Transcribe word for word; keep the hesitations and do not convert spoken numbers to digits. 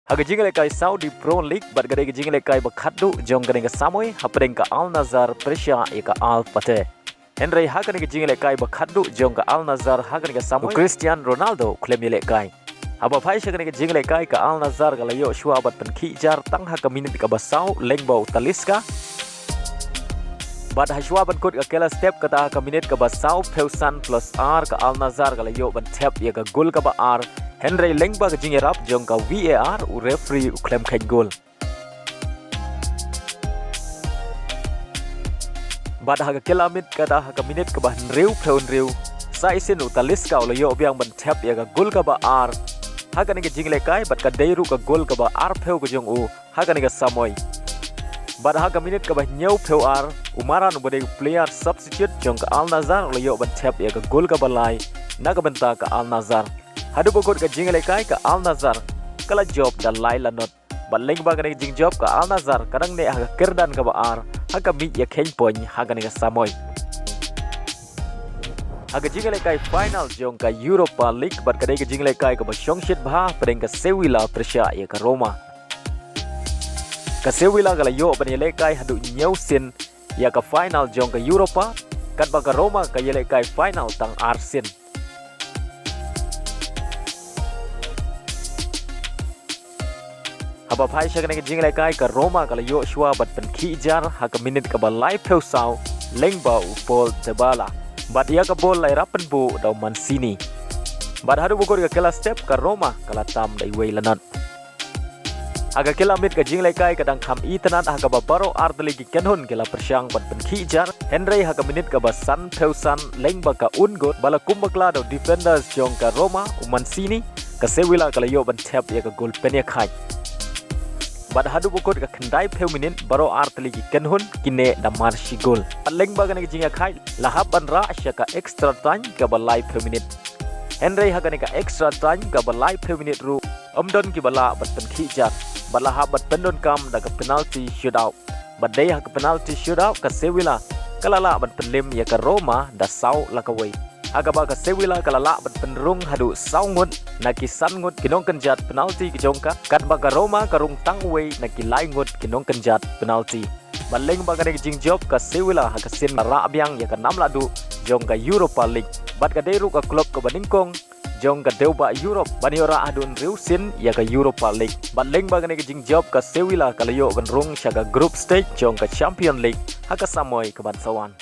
Ha ka jinglehkai Saudi Pro League bad ka dei ka jinglehkai ba khatduh jong kane ka samoi hapdeng ka Al Nassr pyrshah ïa ka Al Fateh. Hynrei ha kane ka jinglehkai ba khatduh jong ka Al Nassr ha kane ka samoi, u Cristiano Ronaldo u khlem ïalehkai. Haba phai sha kane ka jinglehkai ka Al Nassr ka la ïoh shuwa ban pynkhih jar tang ha ka minit kaba saw lyngba u Talisca. Bad ha shuwa ban kut ka kylla step kata ha ka minit kaba saw phew san plus ar ka Al Nassr ka la ïoh ban thep ïa ka gol kaba ar. Hynrei lyngba ka jingïarap jong ka V A R u referee u khlem kheiñ gol. Bad ha ka kylla miet kata ha ka minit kaba hynriew phew hynriew, sa shisien u Talisca u la ïoh biang ban thep ïa ka gol kaba ar ha kane ka jinglehkai bad ka dei ruh ka gol kaba arphew ka jong u ha kane ka samoi. Bad ha ka minit kaba hynñiew phew ar, u Maran uba dei u player substitute jong ka Al Nassr u la ïoh ban thep ïa ka gol kaba lai na ka bynta ka Al Nassr. Haduh ba kut ka jinglehkai ka Al Nassr ka la jop da lai la not. Bad lyngba kane ka jingjop ka Al Nassr ka dang neh ha ka kyrdan kaba ar ha ka miej ïakheiñ point ha kane ka samoi. Ha ka jinglehkai final jong ka Europa League bad ka dei ka jinglehkai kaba shongshit bha hapdeng ka Sevilla pyrshah ïa ka Roma. Ka Sevilla ka la ïoh ban ïalehkai haduh hynñiew sien ïa ka final jong ka Europa, katba ka Roma ka ïalehkai final tang ar sien. Haba phai sha kane ka jinglehkai ka Roma ka la ïoh shuwa ban pynkhih jar ha ka minit kaba laiphew saw lyngba u Paul Dybala. Bad ïa ka bol la ïarap pynbuh da u Mancini. Bad haduh ba kut ka kylla step ka Roma ka la tam da iwei la not. Ha ka kylla miet ka jinglehkai ka dang kham itynnad ha kaba baroh artylli ki kynhun ki la pyrshang ban pynkhih jar. Hynrei ha ka minit kaba sanphew san lyngba ka Ungot ba la kum bakla da u defenders jong ka Roma u Mancini, ka Sevilla ka la ïoh ban thep ïa ka gol pynïakhaiñ. Bad haduh ba kut ka khyndaiphew minit baroh artylli ki kynhun ki neh da mar shi gol. Bad lyngba kane ka jingïakhaiñ la hap ban rah sha ka extra time kaba laiphew minit. Hynrei ha kane ka extra time kaba laiphew minit ruh ym don kiba lah ban pynkhih jar bad la hap ban pyndonkam da ka penalty shootout. Bad dei ha ka penalty shootout ka Sevilla ka la lah ban pynlem ïa ka Roma da saw la kawei. Ha kaba ka Sevilla ka la lah ban pynrung haduh saw ngut na ki san ngut ki nongkynjat penalty ki jong ka, katba ka Roma ka rung tang uwei na ki lai ngut ki nongkynjat penalty. Bad lyngba kane ka jingjop ka Sevilla ha ka sien ka rah biang ïa ka nam lahduh jong ka Europa League. Bad ka dei ruh ka klub kaba nyngkong jong ka dewbah Europe ban ïoh rah haduh hynriew sien ïa ka Europa League. Bad lyngba kane ka jingjop ka Sevilla ka la ïoh ban rung sha ka group stage jong ka Champion League ha ka samoi kaban sa wan.